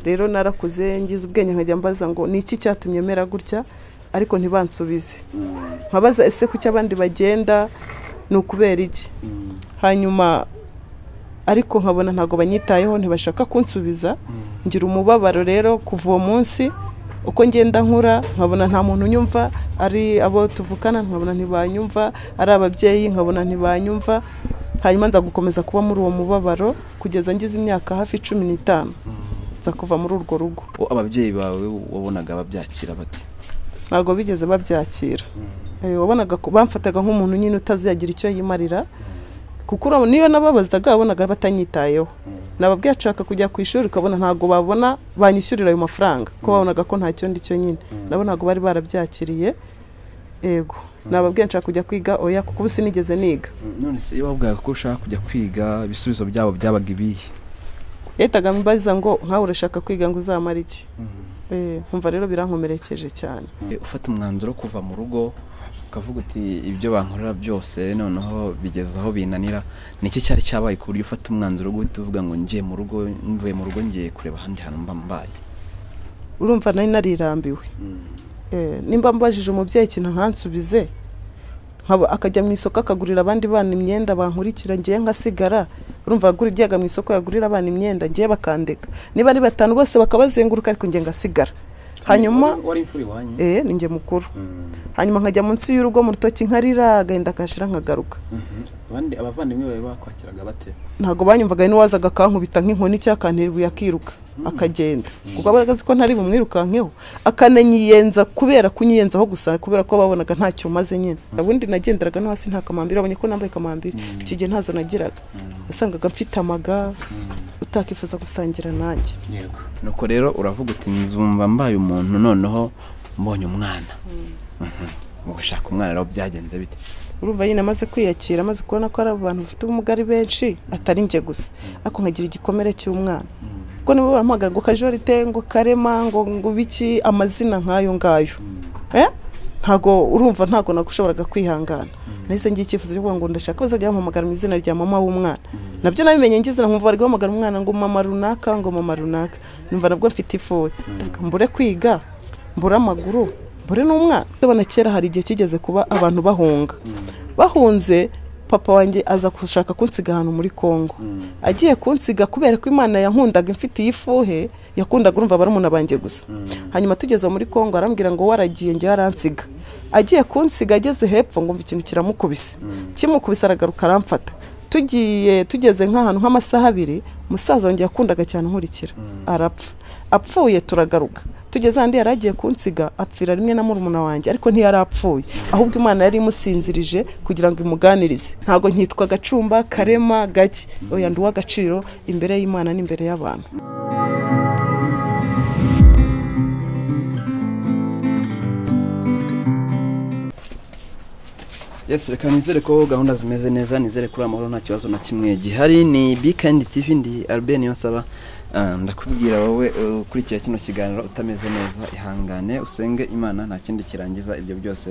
Rero narakuze ngize ubwenge nkajya mbaza ngo ni iki cyatumye mera gutya, ariko ntibansubize. Nkabaza ese kuki abandi bagenda ni ukubera iki? Hanyuma ariko nkabona ntago banyitayeho, ntibashaka kunsubiza. Ngira umubabaro rero kuva uwo munsi, uko ngenda nkura nkabona nta muntu unyumva, ari abo tuvukana nkabona ntibanyumva, ari ababyeyi nkabona ntibanyumva. Hanyuma nza gukomeza kuba muri uwo mubabaro kugeza ngize imyaka hafi 15, nza kuva muri urwo rugo. Ababyeyi bawe wabonaga babyakira bate? Ntabwo bigeze babyakira. Wabonaga bamfataga nk'umuntu nyine utazagira icyo yimarira, kuko niyo nababazaga wabonaga batanyitayeho. Nababwiye nshaka kujya ku ishuri ukabona ntabwo babona banyishyurira ayo mafaranga, ko babonaga ko ntacyo ndi cyo nyine. Nabo ntabwo bari barabyakiriye. Yego, nababwiye nshaka kujya kwiga, oya, kuko ubu sinigeze niga. None se iyo babwaga ko ushaka kujya kwiga, ibisubizo byabo byabaga ibihe? Yahitaga ambaza ngo nkawe urashaka kwiga ngo uzamara iki? Nkumva rero birankomerekeje cyane. Ufata umwanzuro kuva mu rugo ukavuga uti ibyo bankorera byose noneho bigeze aho binanira, niki cyari cyabaye ku buryo ufata umwanzuro wo guhita uvuga ngo ngiye mu rugo, mvuye mu rugo ngiye kureba ahandi hantu mba mbaye? Urumva nari narirambiwe. Nimba mbajije umubyeyi ikintu ntansubize, akajya mu isoko akagurira abandi bana imyenda bankurikira ngiye nkasigara. Urumva yaguriraga mu isoko yagurira abana imyenda ngiye bakandeka, niba ari batanu bose bakabazenguruka ariko ngiye ngasigara. Hanyuma wari imfura iwanyu? Ni njye mukuru. Hanyuma nkajya munsi y'urugo mu rutoki nkarira, agenda akashira nkagaruka. Abandi abavandimwe bawe bakwakiraga bate? Ntago banyumvaga, n'uwazaga akankubita nk'inkoni cyakantera ibuye akiruka akagenda, kuko abaga azi ko ntari bumwirukankeho, akananyiyenza kubera kunyiyenzaho gusa, kubera ko babonaga ntacyo maze nyine. Ubundi nagenderaga no hasi nta kamambiri, abonye ko nambaye kamambiri icyo gihe ntazo nagiraga, wasangaga mfite amaga utakifuza gusangira nanjye. Yego. Nuko rero uravuga uti nzumva mbaye umuntu noneho mbonye umwana. Mu gushaka umwana rero byagenze bite? Urumva nyine amaze kwiyakira, amaze kubona ko ari abantu bafite ubumuga ari benshi, atari nje gusa, ariko nkagira igikomere cy'umwana. Kuko nibo barampamagara ngo Kajorite, ngo Karema, ngo biki, amazina nk'ayo ngayo. Ntago urumva ntago nagushoboraga kwihangana. Nahise ngiye icyifuzo cyo kuvuga ngo ndashaka bazajya bampamagara mu izina rya mama w'umwana. Nabyo nabimenye ngize nkumva bari guhamagara umwana ngo mama runaka, ngo mama runaka. Numva nabwo mfite ifuhe. Mbure kwiga, mbure amaguru, mbure n'umwana. Ndabona kera hari igihe kigeze kuba abantu bahunga. Bahunze papa wanjye aza gushaka kunsiga ahantu muri Kongo. Agiye kunsiga kubera ko Imana yankundaga imfitiye ifuhe, yakundaga urumva barumuna banjye gusa. Hanyuma tugeze muri Kongo arambwira ngo waragiye njye aransiga. Agiye kunsiga ageze hepfo ngo mva ikintu kiramukubise. Kimukubise aragaruka aramfata. Tugiye tugeze nk'ahantu nk'amasaha abiri, musaza wanjye yakundaga cyane nkurikira arapfa. Apfuye turagaruka. Tugeze ahandi yaragiye kunsiga apfira rimwe na murumuna wanjye, ariko ntiyarapfuye, ahubwo Imana yari imusinzirije kugira ngo imuganirize. Ntago nkitwa Gacumba, Karema, Gake, oya ndi uw'agaciro imbere y'Imana n'imbere y'abantu. Yes, reka nizere ko gahunda zimeze neza, nizere kuri amahoro nta kibazo na kimwe gihari. Ni Bkind TV, ndi Albert Niyonsaba. Ndakubwira wowe ukurikiye kino kiganiro utameze neza, ihangane usenge Imana, nta kindi kirangiza ibyo byose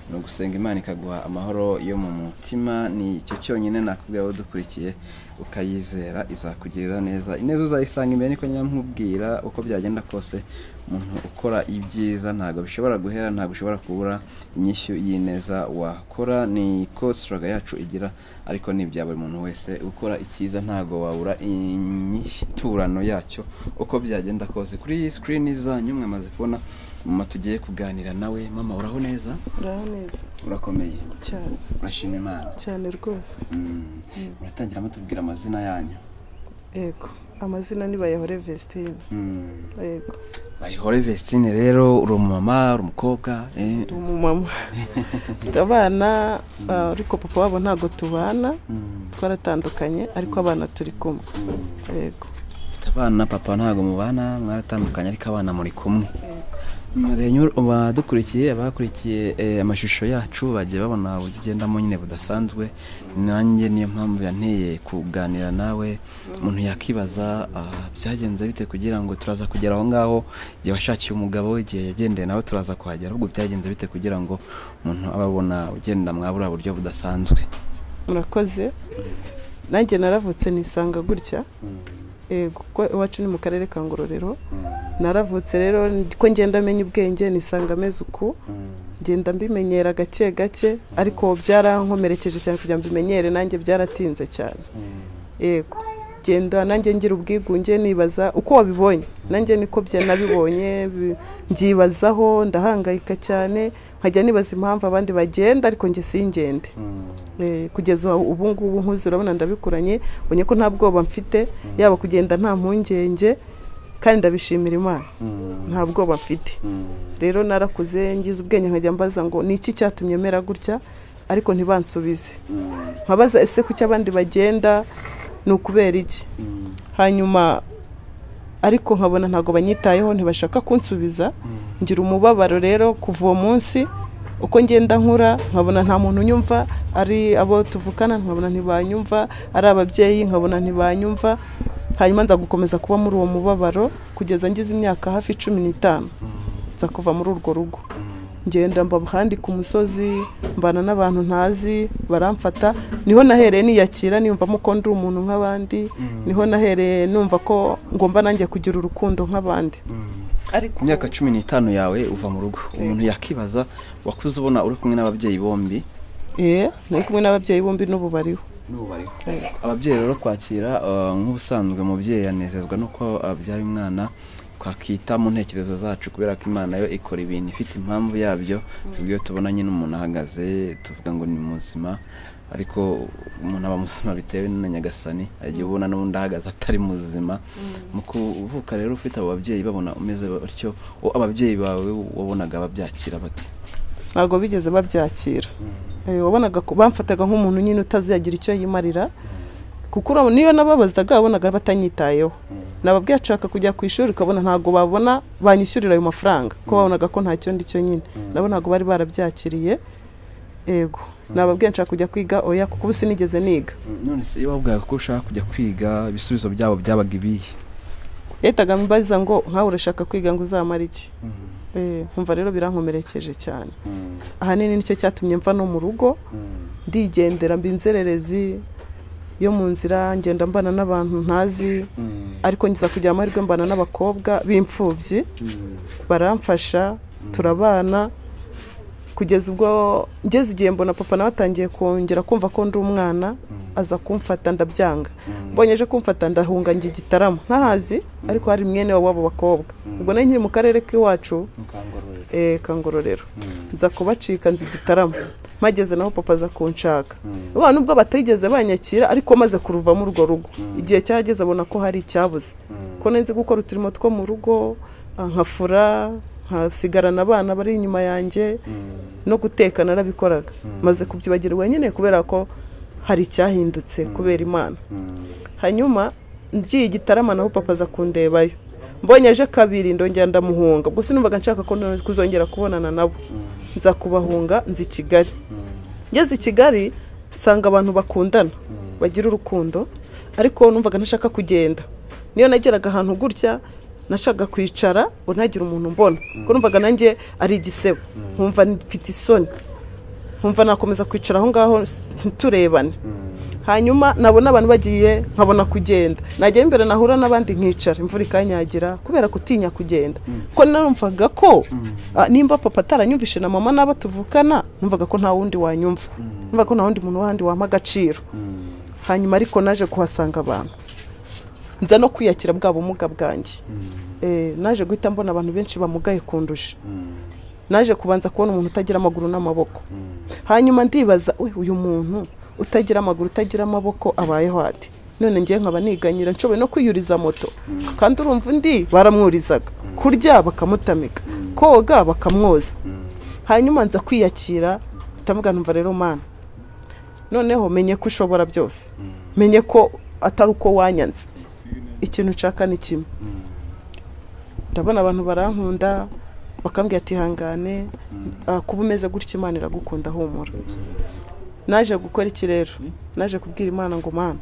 ni ugusenga Imana ikaguha amahoro yo mu mutima. Ni icyo cyonyine nakubwira wowe dukurikiye, ukayizera izakugirira neza. Ineza uzayisanga imbere, niko nyankubwira uko byagenda kose. Umuntu ukora ibyiza ntago bishobora guhera, ntago ushobora kubura inyishyu y'ineza wakora. Ni ko slogan yacu igira, ariko ni ibya buri muntu wese ukora icyiza ntago wabura inyiturano yacyo uko byagenda kose. Kuri screen zanyu mwamaze kubona mama tugiye kuganira nawe. Mama, uraho neza? Uraho neza. Urakomeye cyane. Urashima Imana cyane rwose. Muratangira mutubwira amazina yanyu. Yego, amazina ni Bayihore Vestine. Yego. Bayihore Vestine rero uri umumama, uri umukobwa? Ndi umumama. Mfite abana, ariko papa wabo ntago tubana, twaratandukanye, ariko abana turi kumwe. Yego. Mfite abana, papa ntago mubana, mwaratandukanye, ariko abana muri kumwe. Abadukurikiye, abakurikiye amashusho yacu bagiye babona uburyo ugendamo nyine budasanzwe. Nanjye niyo mpamvu yanteye kuganira nawe. Umuntu yakibaza byagenze bite kugira ngo turaza kugera aho ngaho, igihe washakiye umugabo, igihe yagendeye nawe turaza kuhagera, ahubwo byagenze bite kugira ngo umuntu ababona ugenda mwabura buryo budasanzwe? Murakoze. Nanjye naravutse nisanga gutya. Yego, kuko iwacu ni mu karere ka Ngororero. Naravutse rero ko ngenda menya ubwenge nisanga ameze uku, ngenda mbimenyera gake gake, ariko byarankomerekeje cyane kugira ngo mbimenyere, nanjye byaratinze cyane. Yego, genda nanjye ngira ubwigunge, nibaza uko wabibonye nanjye niko nabibonye, mbyibazaho ndahangayika cyane, nkajya nibaza impamvu abandi bagenda ariko njye singende. Kugeza ubu ngubu nkuze urabona ndabikuranye, ubonye ko nta bwoba mfite, yaba kugenda nta mpungenge, kandi ndabishimira Imana nta bwoba mfite. Rero narakuze ngize ubwenge nkajya mbaza ngo ni iki cyatumye mera gutya, ariko ntibansubize. Nkabaza ese kuki abandi bagenda ni ukubera iki? Hanyuma ariko nkabona ntago banyitayeho, ntibashaka kunsubiza. Ngira umubabaro rero kuva uwo munsi, uko ngenda nkura nkabona nta muntu unyumva, ari abo tuvukana nkabona ntibanyumva, ari ababyeyi nkabona ntibanyumva. Hanyuma nza gukomeza kuba muri uwo mubabaro kugeza ngize imyaka hafi 15, nza kuva muri urwo rugo. Ngenda mba ahandi ku musozi, mbana n'abantu ntazi, baramfata. Niho nahereye niyakira, niyumvamo ko ndi umuntu nk'abandi, niho nahereye numva ko ngomba nanjye kugira urukundo nk'abandi. Ariko ku myaka 15 yawe uva mu rugo, umuntu yakibaza wakuze ubona uri kumwe n'ababyeyi bombi? Nari kumwe n'ababyeyi bombi, n'ubu bariho. Ababyeyi rero kwakira nk'ubusanzwe umubyeyi yanezezwa nuko abyaye umwana, twakita mu ntekerezo zacu, kubera ko Imana yo ikora ibintu ifite impamvu yabyo. Tubwiye tubona nyine umuntu ahagaze tuvuga ngo ni muzima, ariko umuntu aba muzima bitewe na Nyagasani, agiye ubona n'undi ahagaze atari muzima. Mu kuvuka rero ufite abo babyeyi babona umeze batyo, ababyeyi bawe wabonaga babyakira bate? Ntabwo bigeze babyakira. Wabonaga ko bamfataga nk'umuntu nyine utaziyagira icyo yimarira, kuko niyo nababazaga wabonaga batanyitayeho. Nababwiye nshaka kujya ku ishuri, ukabona ntago babona banyishyurira ayo mafaranga, ko babonaga ko ntacyo ndi cyo nyine. Nabo ntago bari barabyakiriye. Yego, nababwiye nshaka kujya kwiga, oya, kuko ubu sinigeze niga. None se iyo wabwaga ko ushaka kujya kwiga, ibisubizo byabo byabaga ibihe? Yahitaga ambaza ngo nkawe urashaka kwiga ngo uzamara iki? Nkumva rero birankomerekeje cyane. Ahanini nicyo cyatumye mva no mu rugo, ndigendera mba inzererezi yo mu nzira, ngenda mbana n'abantu ntazi, ariko ngiza kugira amahirwe mbana n'abakobwa b'imfubyi, baramfasha turabana kugeza ubwo ngeze igihe mbona papa nawe atangiye kongera kumva ko ndi umwana, aza kumfata ndabyanga. Mbonye aje kumfata ndahunga njya Gitarama, ntahazi, ariko hari mwene wabo bakobwa. Ubwo nari nkiri mu karere k'iwacu ka Ngororero, nza kubacika nzi Gitarama. Mpageze naho papa aza kunshaka. Abantu nubwo batigeze banyakira, ariko maze kuruvamo urwo rugo, igihe cyageze abona ko hari icyabuze, ko nzi gukora uturimo two mu rugo, nkafura, nkasigarana abana bari inyuma yanjye, no guteka narabikoraga. Maze kubyibagirwa nyine kubera ko hari icyahindutse kubera Imana. Hanyuma ngiye Gitarama naho papa aza kundebayo. Mbonye aje kabiri ndongera ndamuhunga, ubwo sinumvaga nshaka ko kuzongera kubonana nabo. Nza kubahunga nzi Kigali. Ngeze i Kigali nsanga abantu bakundana, bagira urukundo, ariko numvaga ntashaka kugenda. Niyo nageraga ahantu gutya nashaka kwicara ngo ntagira umuntu mbona, kuko numvaga nanjye ari igisebo, nkumva mfite isoni, nkumva nakomeza kwicara aho ngaho turebane. Hanyuma nabona abantu bagiye nkabona kugenda, najya imbere nahura n'abandi nkicara, imvura ikanyagira kubera kutinya kugenda. Ko narumvaga ko nimba papa ataranyumvishe na mama naba tuvukana, numvaga ko nta wundi wanyumva, numvaga ko nta wundi muntu wandi wampa agaciro. Hanyuma ariko naje kuhasanga abantu, nza no kwiyakira bwa bumuga bwanjye. Naje guhita mbona abantu benshi bamugaye kundusha. Naje kubanza kubona umuntu utagira amaguru n'amaboko. Hanyuma ndibaza, uyu muntu utagira amaguru utagira amaboko abayeho ate? None ngiye nkaba niganyira nshoboye no kwiyuriza moto, kandi urumva undi baramwurizaga, kurya bakamutamika, koga bakamwoza. Hanyuma nza kwiyakira, ndavuga numva rero Mana, noneho menye ko ushobora byose, menye ko atari uko wanyanze, ikintu nshaka ni kimwe. Ndabona abantu barankunda bakambwira ati hangane, kuba umeze gutya Imana iragukunda, humura. Naje gukora iki rero? Naje kubwira Imana ngo Mana,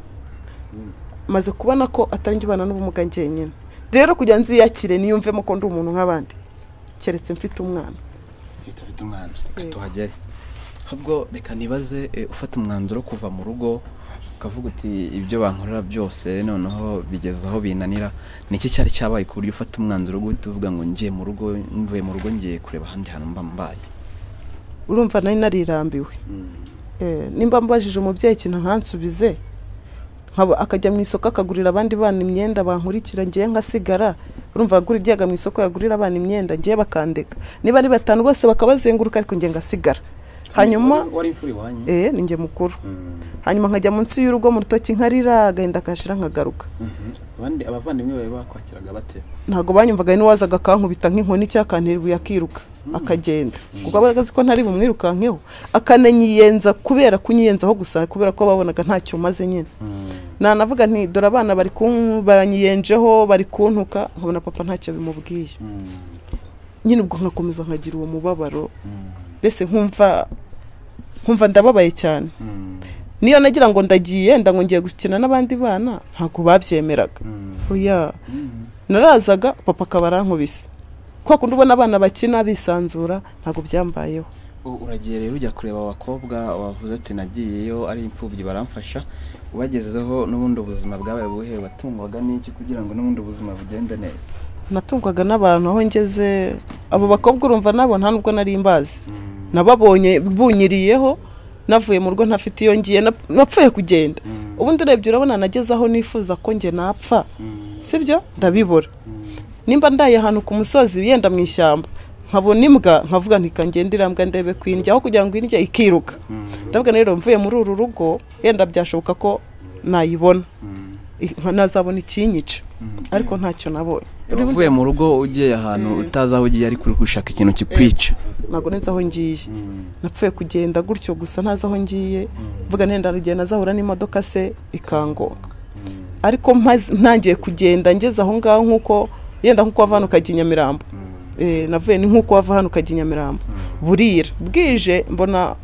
maze kubona ko atari njye ubana n'ubumuga njyenyine, rero kugira nziyakire niyumvemo ko ndi umuntu nk'abandi, keretse mfite umwana. Ufite umwana, reka tuhagere. Ahubwo reka nibaze, ufata umwanzuro kuva mu rugo Ukavuga uti ibyo bankorera byose noneho bigeze aho binanira. Ni iki cyari cyabaye ku buryo ufata umwanzuro wo guhita uvuga ngo ngiye mu rugo, mvuye mu rugo ngiye kureba ahandi hantu mba mbaye? Urumva nari narirambiwe. Nimba mbajije umubyeyi ikintu ntansubize, akajya mu isoko akagurira abandi bana imyenda bankurikira ngiye nkasigara. Urumva yaguriraga mu isoko yagurira abana imyenda ngiye bakandeka, niba ari batanu bose bakabazenguruka ariko ngiye ngasigara. Hanyuma wari imfura iwanyu? Ni njye mukuru. Hanyuma nkajya munsi y'urugo mu rutoki nkarira, agahinda kashira nkagaruka. Abandi abavandimwe bawe bakwakiraga bate? Ntago banyumvaga, n'uwazaga akankubita nk'inkoni cyakantera ibuye akiruka akagenda, kuko abaga azi ko ntari bumwirukankeho, akananyiyenza kubera kunyiyenzaho gusa, kubera ko babonaga ntacyo maze nyine. Nanavuga nti dore abana bari baranyiyenjeho, bari kuntuka, nkabona papa ntacyo bimubwiye. Nyine ubwo nkakomeza nkagira uwo mubabaro, mbese nkumva ndababaye cyane. Niyo nagira ngo ndagiye nda ngo ngiye gukina n'abandi bana, ntago babyemeraga. Oya, narazaga papa akaba arankubise. Kwa kundi ubona abana bakina bisanzura, ntago byambayeho. Uragiye rero ujya kureba abakobwa wavuze ati nagiyeyo ari imfubyi baramfasha, ubagezeho n'ubundi ubuzima bwabaye buhe? Watungwaga n'iki kugira ngo n'ubundi ubuzima bugende neza? Natungwaga n'abantu aho ngeze. Abo bakobwa urumva nabo nta nubwo nari mbazi, nababonye bunyiriyeho, navuye mu rugo ntafite iyo ngiye, napfuye kugenda. Ubundi urebye urabona nageze aho nifuza ko nge napfa, sibyo? Ndabibura. Nimba ndaye ahantu ku musozi yenda mu ishyamba nkabona imbwa nkavuga nti kangende irambwa ndebe kwindya, aho kugira ngo indya ikiruka. Ndavuga rero mvuye muri uru rugo yenda byashoboka ko nayibona, nazabona ikinyica, ariko ntacyo nabonye. Uvuye mu rugo ugiye ahantu utazi aho ugiye, ariko uri gushaka ikintu kikwica. Ntabwo nzi aho ngiye, napfuye kugenda gutyo gusa ntazi aho ngiye. Mvuga nenda ndagiye nazahura n'imodoka se ikangonga. Ariko ntangiye kugenda ngeze aho ngaho, nkuko yenda nkuko wava hano ukajya i Nyamirambo. Navuye ni nkuko wava hano ukajya i Nyamirambo. Burira bwije mbona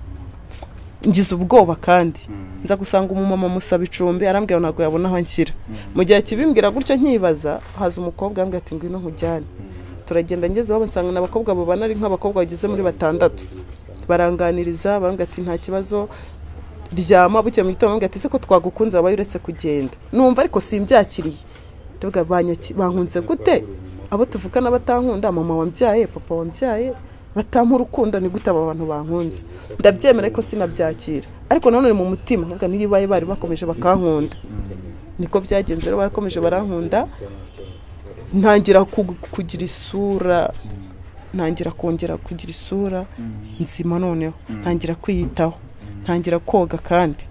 ngize ubwoba, kandi nza gusanga umumama musaba icumbi, arambwira ntabwo yabona aho anshyira. Mu gihe kibimbwira gutyo nkibaza, haza umukobwa ambwira ati ngwino nkujyane. Turagenda ngeze iwabo nsanga n'abakobwa babana ari nk'abakobwa bageze muri 6. Baranganiriza barambwira ati nta kibazo, ryama. Buke mu gitondo bambwira ati se ko twagukunze wabaye uretse kugenda. Numva ariko simbyakiriye, ndavuga bankunze gute? Abo tuvukana batankunda, mama wambyaye, papa wambyaye batampa urukundo, ni gute aba bantu bankunze? Ndabyemera ariko sinabyakira. Ariko nanone mu mutima nkavuga niba bari bakomeje bakankunda. Niko byagenze rero, barakomeje barankunda, ntangira kugira isura, ntangira kongera kugira isura nzima noneho, ntangira kwiyitaho, ntangira koga kandi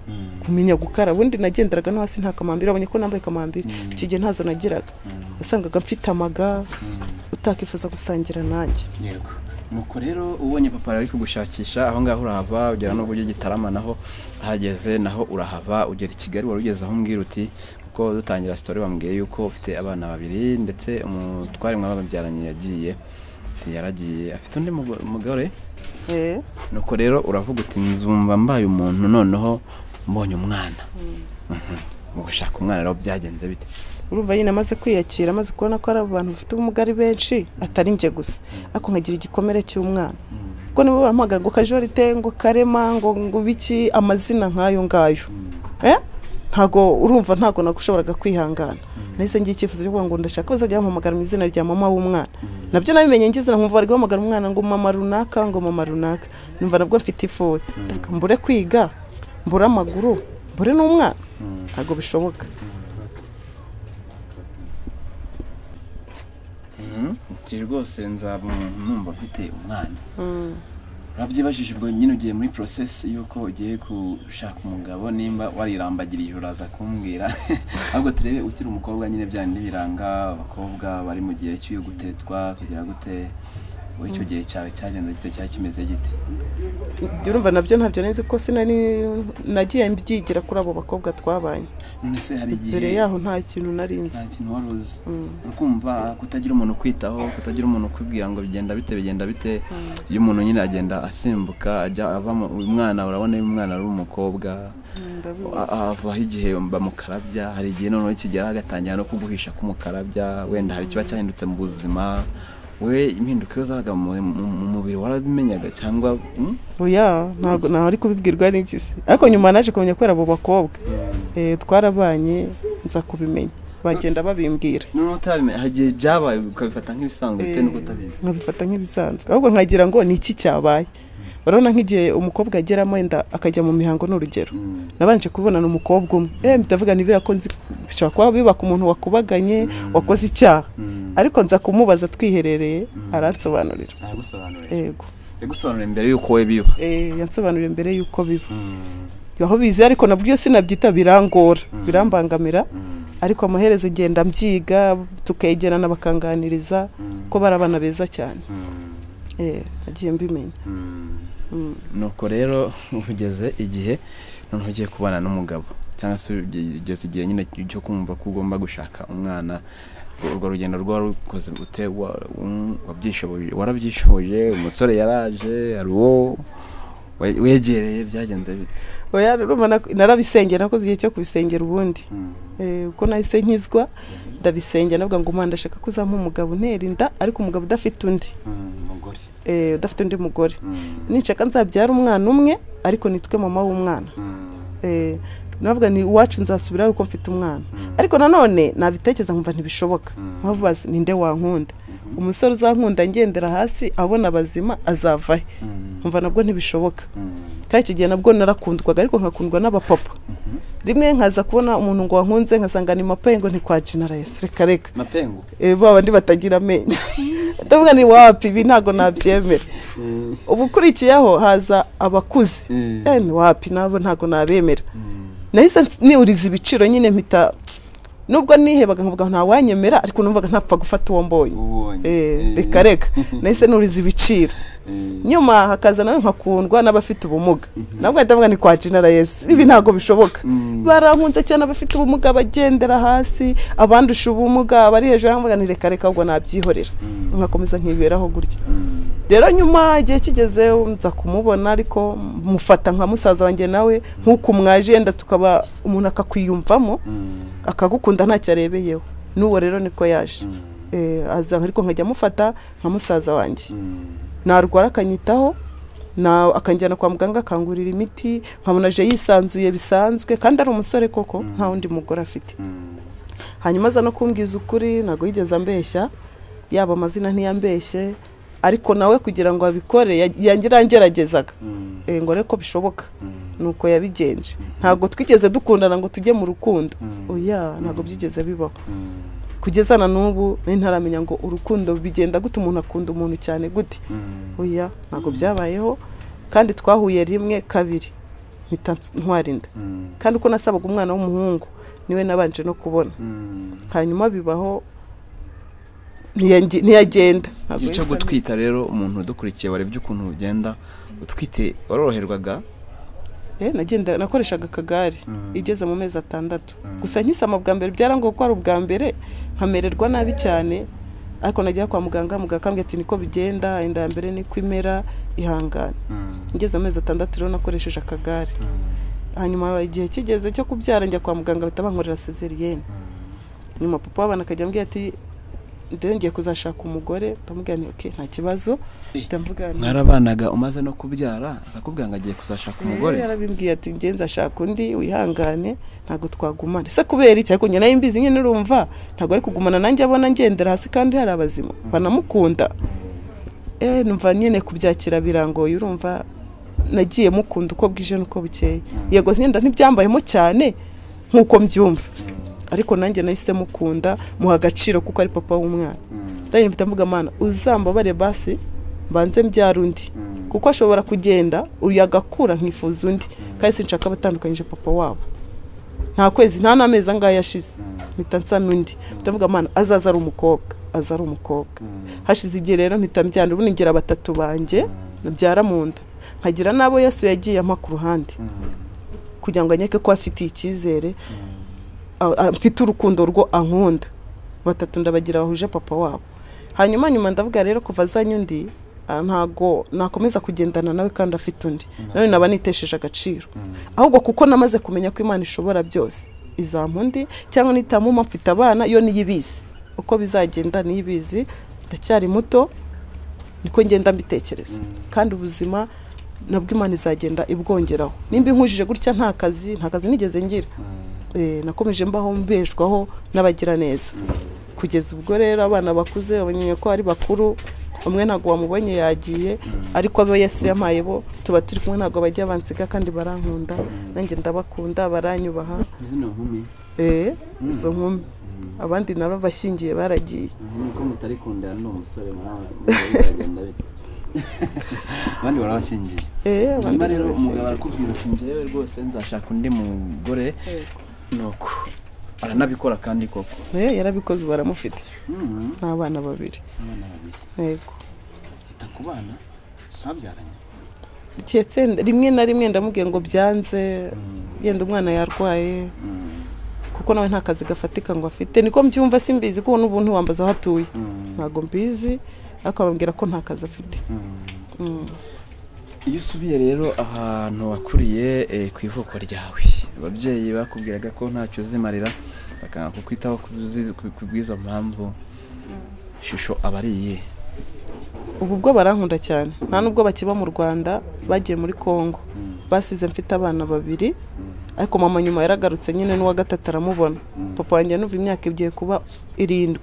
kumenya gukara. Ubundi nagenderaga no hasi nta kamambiri, abonye ko nambaye kamambiri icyo gihe ntazo nagiraga, wasangaga mfite amaga utakifuza gusangira nanjye. Yego. Nuko rero ubonye papa ari kugushakisha aho ngaho urahava, ugera no buryo Gitarama naho ahageze naho urahava, ugera i Kigali. Wari ugeze aho umbwira uti, kuko dutangira story wambwiye yuko ufite abana babiri ndetse umutware mwababyaranye yagiye, yaragiye afite undi mugore. Nuko rero uravuga uti nzumva mbaye umuntu noneho mbonye umwana. Mu gushaka umwana rero byagenze bite? Urumva nyine amaze kwiyakira, amaze kubona ko ari abantu bafite ubumuga ari benshi, atari nje gusa, ariko nkagira igikomere cy'umwana. Kuko nibo barampamagara ngo Kajorite, ngo Karema, ngo biki, amazina nk'ayo ngayo. Ntago urumva ntago nagushoboraga kwihangana. Nahise ngiye icyifuzo cyo kuvuga ngo ndashaka bazajya bampamagara mu izina rya mama w'umwana. Nabyo nabimenye ngize nkumva bari guhamagara umwana ngo mama runaka, ngo mama runaka. Numva nabwo mfite ifuhe. Mbure kwiga, mbure amaguru, mbure n'umwana. Ntago bishoboka. Uti rwose nzaba numva mfite umwana. Urabyibajije ubwo nyine ugiye muri process yuko ugiye gushaka umugabo, nimba warirambagirije uraza kumbwira. Ahubwo turebe ukiri umukobwa nyine byandi biranga abakobwa bari mu gihe cyo gutetwa kugira gute, wowe icyo gihe cyawe cyagenze gite, cyari kimeze gite? Urumva nabyo ntabyo nzi ko sinari nagiye mbyigira kuri abo bakobwa twabanye. None se hari igihe mbere yaho nta kintu nari nzi? Nta kintu wari uzi. Ukumva kutagira umuntu kwitaho, kutagira umuntu kwibwira ngo bigenda bite bigenda bite. Iyo umuntu nyine agenda asimbuka ajya ava mu mwana, urabona iyo umwana ari umukobwa avaho igihe bamukarabya, hari igihe noneho kigera agatangira no kuguhisha kumukarabya, wenda hari ikiba cyahindutse mu buzima. We impinduka iyo zabaga mu mubiri warabimenyaga cyangwa? Oya, ntabwo nari kubibwirwa n'iki se, ariko nyuma naje kumenya ko abo bakobwa twarabanye nza kubimenya, bagenda babimbwira. None utarabimenya hagiye byabaye ukabifata nk'ibisanzwe bitewe n'uko utabizi? Nkabifata nk'ibisanzwe, ahubwo nkagira ngo ni iki cyabaye. Urabona nk'igihe umukobwa ageramo wenda akajya mu mihango n'urugero, nabanje kubonana umukobwa umwe, ndavuga nibira ko nzi bishobora kuba biba ku muntu wakubaganye wakoze icyaha, ariko nza kumubaza twiherereye aransobanurira. Aragusobanurira? Yego. Yagusobanurira mbere yuko we biba? Yansobanurira mbere yuko biba. Aho bize ariko nabwo sinabyita, birangora, birambangamira, ariko amaherezo ngenda mbyiga, tukegerana bakanganiriza ko bari abana beza cyane. Nagiye mbimenya. Nuko rero ugeze igihe noneho ugiye kubana n'umugabo, cyangwa se ugeze igihe nyine cyo kumva ko ugomba gushaka umwana, urwo rugendo rwarukoze ute? Warabyishoboye? Umusore yaraje, hari uwo wegereye, byagenze bite? Oya, narabisengera, nakoze igihe cyo kubisengera ubundi. Uko nahise nkizwa ndabisengera, navuga ngo Imana ndashaka ko uzampa umugabo untera inda, ariko umugabo udafite undi mugore, udafite undi mugore, ninshaka nzabyara umwana umwe ariko nitwe mama w'umwana. Navuga ni iwacu nzasubira uko mfite umwana, ariko nanone nabitekereza nkumva ntibishoboka, nkavuga ninde wankunda, umusore uzankunda ngendera hasi abona abazima azava he? Nkumva nabwo ntibishoboka. Kandi icyo gihe nabwo narakundwaga, ariko nkakundwa n'abapapa. Rimwe nkaza kubona umuntu ngo wankunze nkasanga ni mapengo, ntikwajinara Yesu, reka reka mapengo, ba bandi batagira amenyo. Ndavuga ni wapi, ibi ntago nabyemera. Ubukurikiyeho haza abakuze, ni wapi nabo ntago nabemera. Nahise niuriza ibiciro nyine, mpita nubwo nihebaga nkavuga nta wanyemera, ariko numvaga ntapfa gufata uwo mbonye. Reka reka, nahise nuriza ibiciro. Nyuma hakaza nawe nkakundwa n'abafite ubumuga, nabwo ndavuga ni kwa Jinara Yesu, ibi ntago bishoboka. Barankunze cyane abafite ubumuga bagendera hasi, abandusha ubumuga bari hejuru, nkavuga ni reka reka, ubwo nabyihorera, nkakomeza nkiberaho gutya. Rero nyuma igihe kigeze nza kumubona, ariko mufata nka musaza wanjye nawe nk'uko mwaje, yenda tukaba umuntu akakwiyumvamo akagukunda ntacyo arebeyeho. N'uwo rero niko yaje, aza ariko nkajya mufata nka musaza wanjye, narwara akanyitaho, akanjyana kwa muganga akangurira imiti, nkabona aje yisanzuye bisanzwe, kandi ari umusore koko nta wundi mugore afite. Hanyuma aza no kumbwiza ukuri, ntabwo yigeze ambeshya, yaba amazina ntiyambeshye, ariko nawe kugira ngo abikore yangeragezaga ngo ariko bishoboka, nuko yabigenje. Ntabwo twigeze dukundana ngo tujye mu rukundo, oya, ntabwo byigeze bibaho. Kugeza na n'ubu ntaramenya ngo urukundo bigenda gute, umuntu akunda umuntu cyane gute, oya, ntabwo byabayeho. Kandi twahuye rimwe kabiri mpita ntwara inda, kandi uko nasabaga umwana w'umuhungu niwe nabanje no kubona. Hanyuma bibaho ntiyagenda. Igihe cyo gutwita rero, umuntu udukurikiye warebye ukuntu ugenda utwite, waroroherwaga? Nagenda nakoreshaga akagare igeze mu mezi 6 gusa. Nkisama bwa mbere byarangoye ko ari ubwa mbere, nkamererwa nabi cyane, ariko nagera kwa muganga, muganga akambwira ati niko bigenda, inda ya mbere niko imera, ihangane. Ngeze amezi 6 rero nakoresheje akagare. Hanyuma igihe kigeze cyo kubyara njya kwa muganga bahita bankorera césarienne. Nyuma papa w'abana akajya ambwira ati ngiye kuzashaka umugore, ndamubwira nti okay nta kibazo. Ndamvuga mwarabanaga umaze no kubyara akakubwira ngo agiye kuzashaka umugore? Yarabimbwiye ati ngiye nzashaka undi, wihangane ntago twagumana. Ese kubera iki? Ariko njye nayo mbizi nyine, urumva ntago ari kugumana nanjye abona ngendera hasi kandi hari abazima banamukunda. Numva nyine kubyakira birangoye, urumva nagiye mukunda uko bwije nuko bukeye. Yego ngenda ntibyambayemo cyane nkuko mbyumva, ariko nanjye nahise mukunda, muha agaciro kuko ari papa w'umwana. Ndanye mpita mvuga Mana uzambabare basi mbanze mbyara undi, kuko ashobora kugenda uyu agakura nkifuza undi, kandi sinshaka abatandukanyije papa wabo. Nta kwezi nta n'amezi angahe yashize mpita nsama undi, mpita mvuga Mana azaza ari umukobwa, aza ari umukobwa. Hashize igihe rero mpita mbyara, ubu ngira batatu banjye nabyara mu nda, nkagira n'abo Yesu yagiye ampa ku ruhande kugira ngo anyeke ko afitiye icyizere, mfite urukundo rwo ankunda. Batatu ndabagira bahuje papa wabo. Hanyuma nyuma ndavuga rero kuva azanye undi ntago nakomeza kugendana nawe kandi afite undi, none naba nitesheje agaciro. Ahubwo kuko namaze kumenya ko Imana ishobora byose, izampa undi cyangwa nitamuma mfite abana yo niyibizi uko bizagenda, niyibizi Ndacyari muto, niko ngenda mbitekereza. Kandi ubuzima nabwo Imana izagenda ibwongeraho. Nimba inkujije gutya nta kazi nigeze ngira. Nakomeje mbaho mbeshwaho n'abagira neza. Kugeza ubwo rero abana bakuze babonye ko ari bakuru, umwe ntago wamubonye yagiye, ariko abo Yesu yampaye bo tuba turi kumwe, ntago bajya bansiga kandi barankunda, nanjye ndabakunda, baranyubaha. Izo nkumi abandi nabo bashyingiye baragiye. Nuko mutari kundana n'umusore murabagenda bite? Abandi barabashyingiye. Abandi rero umugabo arakubwira ati njyewe rwose nzashaka undi mugore. Nuko aranabikora kandi koko. Yarabikoze, baramufite. N'abana babiri. Yego. Ita ku bana babyaranye. Cyetse rimwe na rimwe ndamubwiye ngo byanze, yenda umwana yarwaye. Kuko nawe nta kazi gafatika ngo afite, niko mbyumva, simbizi ko n'ubuntu wambaza aho atuye. Ntago mbizi, ariko abambwira ko nta kazi afite. Iyo usubiye rero ahantu wakuriye ku ivuko ryawe, ababyeyi bakubwiraga ko ntacyo uzimarira, bakanga kukwitaho kubw'izo mpamvu, ishusho aba ari iyihe? Ubu bwo barankunda cyane, nta nubwo bakiba mu Rwanda, bagiye muri Kongo. Basize mfite abana babiri, ariko mama nyuma yaragarutse nyine n'uwa gatatu aramubona. Papa wanjye nuva imyaka igiye kuba 7.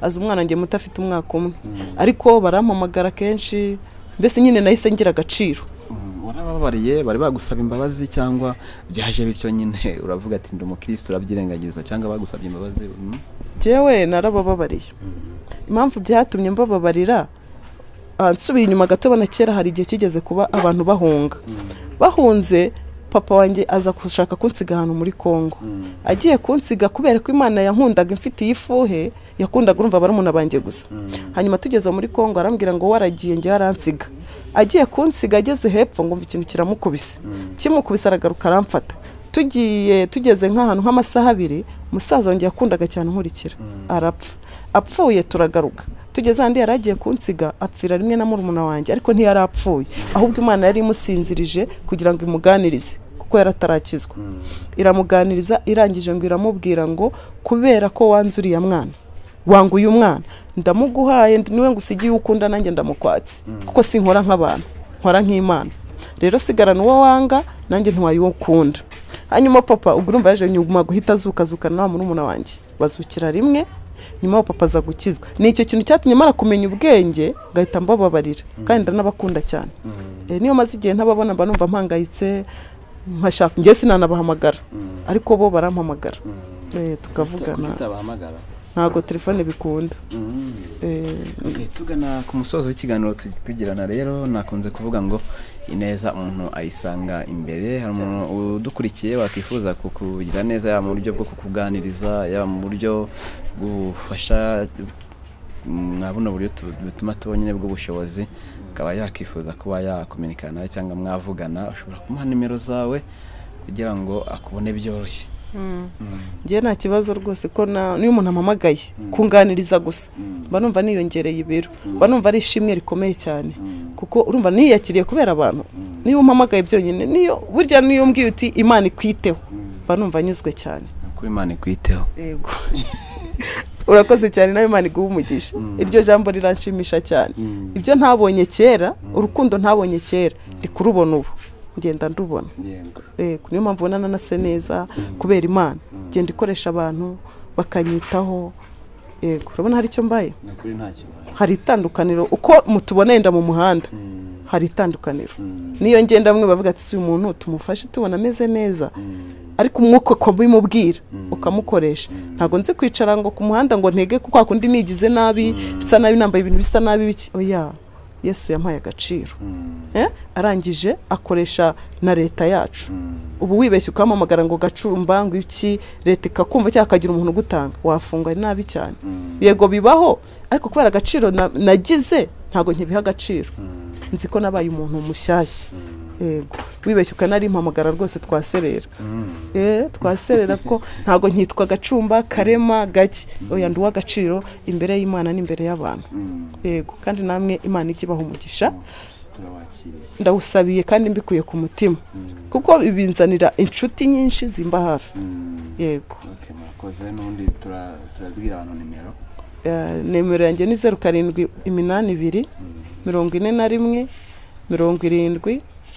Aza umwana njye muto afite umwaka umwe. Ariko barampamagara kenshi, mbese nyine nahise ngira agaciro. Warababariye, bari bagusaba imbabazi cyangwa byaje bityo nyine uravuga ati ndi umukristo urabyirengagiza, cyangwa bagusabye imbabazi? Jewe narabababariye. Impamvu byatumye mbababarira, nsubiye inyuma gato, bana kera hari igihe kigeze kuba abantu bahunga. Bahunze papa wanjye aza gushaka kunsiga ahantu muri Kongo. Agiye kunsiga kubera ko Imana yankundaga imfitiye ifuhe, yakundaga urumva barumuna banjye gusa. Hanyuma tugeze muri Kongo arambwira ngo waragiye njye aransiga. Agiye kunsiga ageze hepfo ngo mva ikintu kiramukubise. Kimukubise aragaruka aramfata. Tugiye tugeze nk'ahantu nk'amasaha 2, musaza wanjye yakundaga cyane nkurikira arapfa. Apfuye turagaruka. Tugeze ahandi yaragiye kunsiga apfira rimwe na murumuna wanjye, ariko ntiyarapfuye, ahubwo Imana yari imusinzirije kugira ngo imuganirize kuko yaratarakizwa. Iramuganiriza, irangije ngo iramubwira ngo kubera ko wanzuriye mwana, wanga uyu mwana ndamuguhaye, niwe ngusigiye ukunda nanjye ndamukwatse, kuko sinkora nk'abantu, nkora nk'Imana. Rero sigarana uwo wanga nanjye ntwaye uwo ukunda. Hanyuma papa ubwo urumva yaje nyuma guhita azukazukana na murumuna wanjye, bazukira rimwe. Nyuma papa aza gukizwa. Ni icyo kintu cyatumye mara kumenya ubwenge ngahita mbababarira, kandi ndanabakunda cyane. Niyo maze igihe ntababona mba numva mpangayitse, nkashaka njye sinanabahamagara, ariko bo barampamagara. Tukavugana. Ntago telefone bikunda. Tugana ku musozo w'ikiganiro tugirana rero, nakunze kuvuga ngo ineza umuntu ayisanga imbere. Hari umuntu udukurikiye wakifuza kukugira neza, yaba mu buryo bwo kukuganiriza, yaba mu buryo bw'ubufasha, mwabona buryo bituma tubonye bw'ubushobozi, akaba yakifuza kuba yakominikana nawe cyangwa mwavugana, ushobora kumuha nimero zawe kugira ngo akubone byoroshye. Njye nta kibazo rwose ko niyo umuntu ampamagaye kunganiriza gusa mba numva niyongereye ibiro, mba numva ari ishimwe rikomeye cyane, kuko urumva niyakiriye kubera abantu. Niyo umpamagaye byonyine, niyo burya niyo umbwiye uti Imana ikwiteho, mba numva nyuzwe cyane. Kuri Imana ikwiteho. Yego. Urakoze cyane, nawe Imana iguhe umugisha. Iryo jambo riranshimisha cyane. Ibyo ntabonye kera, urukundo ntabonye kera, ndi kurubona ubu. Ngenda ndubona. Niyo mpamvu ubona nanase neza kubera Imana. Ngenda ikoresha abantu bakanyitaho. Yego, urabona hari icyo mbaye? Hari itandukaniro uko mutubona yenda mu muhanda. Hari itandukaniro. Niyo ngenda mwe bavuga ati si uyu muntu tumufashe tubona ameze neza. Ariko umwuka ko bimubwira ukamukoresha. Ntago nzi kwicara ngo ku muhanda ngo ntege kuko akundi nigize nabi, nsa nabi, nambaye ibintu bisa nabi biki. Oya, Yesu yampaye agaciro. Arangije akoresha na leta yacu. Ubu wibeshye ukamamagara ngo Gacumba ngo iki, leta ikakumva cyangwa akagira umuntu gutanga, wafungwa ari nabi cyane. Yego bibaho, ariko kubera agaciro nagize ntago nkibiha agaciro. Nzi ko nabaye umuntu mushyashya. Yego, wibeshye ukanarimpamagara rwose twaserera. Twaserera ko ntago nkitwa Gacumba, Karema, Gake. Oya, ndi uw'agaciro imbere y'Imana n'imbere y'abantu. Yego, kandi namwe Imana ikibaho umugisha. Ndawusabiye kandi mbikuye ku mutima, kuko bibinzanira inshuti nyinshi zimba hafi. Yego. Murakoze, n'ubundi turabwira abantu nimero. Nimero yanjye ni 07 82 41 70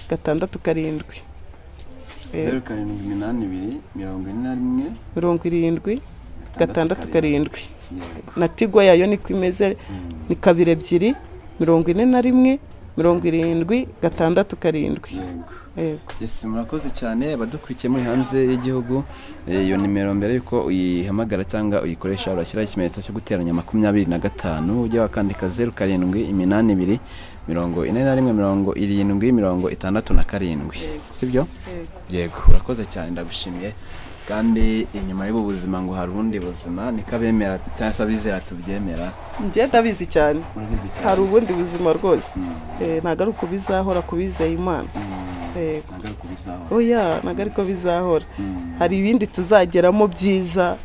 67. 07 82 41 70 67. Na Tigo yayo niko imeze, ni 22 41 70 67. Yego. Yes, murakoze cyane abadukurikiye muri hanze y'igihugu. Iyo nimero mbere yuko uyihamagara cyangwa uyikoresha urashyiraho ikimenyetso cyo guteranya 25, ujye wakandika 07 82 41 70 67, sibyo? Yego, urakoze cyane, ndagushimiye. Kandi inyuma y'ubu buzima ngo hari ubundi buzima, niko abemera cyangwa se abizera tubyemera. Njye ndabizi cyane, hari ubundi buzima rwose. Ntabwo ari uko bizahora kubizeye Imana. Oya, ntabwo ariko bizahora. Hari ibindi tuzageramo byiza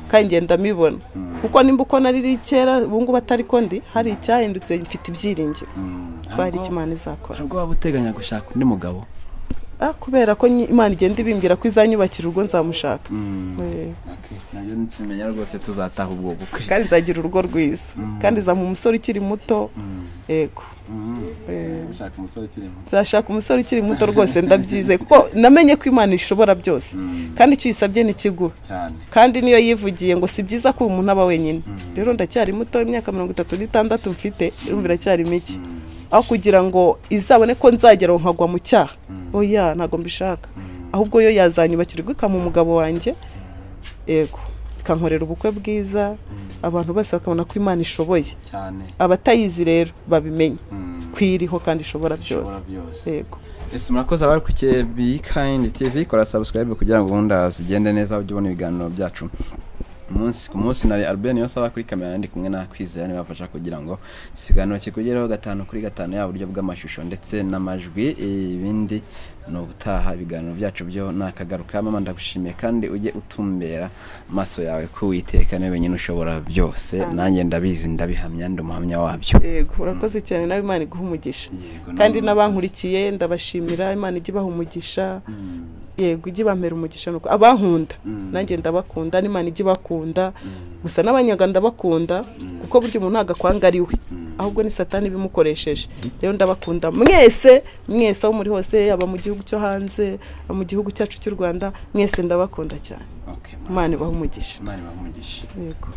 kandi ngenda mibona, kuko nimba uko nari kera ubu ngubu atari ko ndi, hari icyahindutse, mfite ibyiringiro ko hari icyo Imana izakora. Ubwo waba uteganya gushaka undi mugabo? Kubera ko Imana igenda ibimbwira ko izanyubakira urugo, nzamushaka. Nabyo nsimenya rwose, tuzataha ubwo bukwe kandi nzagira urugo rwiza, kandi nzamuha umusore ukiri muto. Yego, nzashaka umusore ukiri muto rwose, ndabyize kuko namenye ko Imana ishobora byose, kandi icyo uyisabye ni kiguha, kandi niyo yivugiye ngo si byiza ko umuntu aba wenyine. Rero ndacyari muto, imyaka 36 mfite, urumva iracyari mike, aho kugira ngo izabone ko nzagera nkagwa mu cyaha. Oya, ntabwo mbishaka. Ahubwo yo yazanyubakira urugo ikampa umugabo wanjye, yego, ikankorera ubukwe bwiza, abantu bose bakabona ko Imana ishoboye cyane. Abatayizi rero babimenye ko iriho kandi ishobora byose. Yego. Ese murakoze abakurikiye Be Kind TV, kora subscribe kugira ngo gahunda zigende neza, ujye ubona ibiganiro byacu umunsi ku munsi. Nari Albert Niyonsaba kuri kamera, ndi kumwe na Kwizera, niwe bafasha kugira ngo ikiganiro kikugereho 5 kuri 5, yaba uburyo bw'amashusho ndetse n'amajwi. Ibindi ni ubutaha, ibiganiro byacu byo nakagaruka. Mama ndagushimiye, kandi ujye utumbera amaso yawe ku Uwiteka, niwe wenyine ushobora byose. Nanjye ndabizi, ndabihamya, ndi umuhamya wabyo. Yego, urakoze cyane, nawe Imana iguhe umugisha. Kandi n'abankurikiye ndabashimira, Imana ijye ibaha umugisha. Yego, ijye bampera umugisha nuko abankunda nanjye ndabakunda, n'Imana ijye ibakunda. Gusa n'abanyaga ndabakunda, kuko buryo umuntu ntabwo ari we, ahubwo ni Satani bimukoresheje. Rero ndabakunda mwese mwese, aho muri hose, yaba mu gihugu cyo hanze, mu gihugu cyacu cy'u Rwanda, mwese ndabakunda cyane. Imana ibahe umugisha. Imana ibahe umugisha. Yego.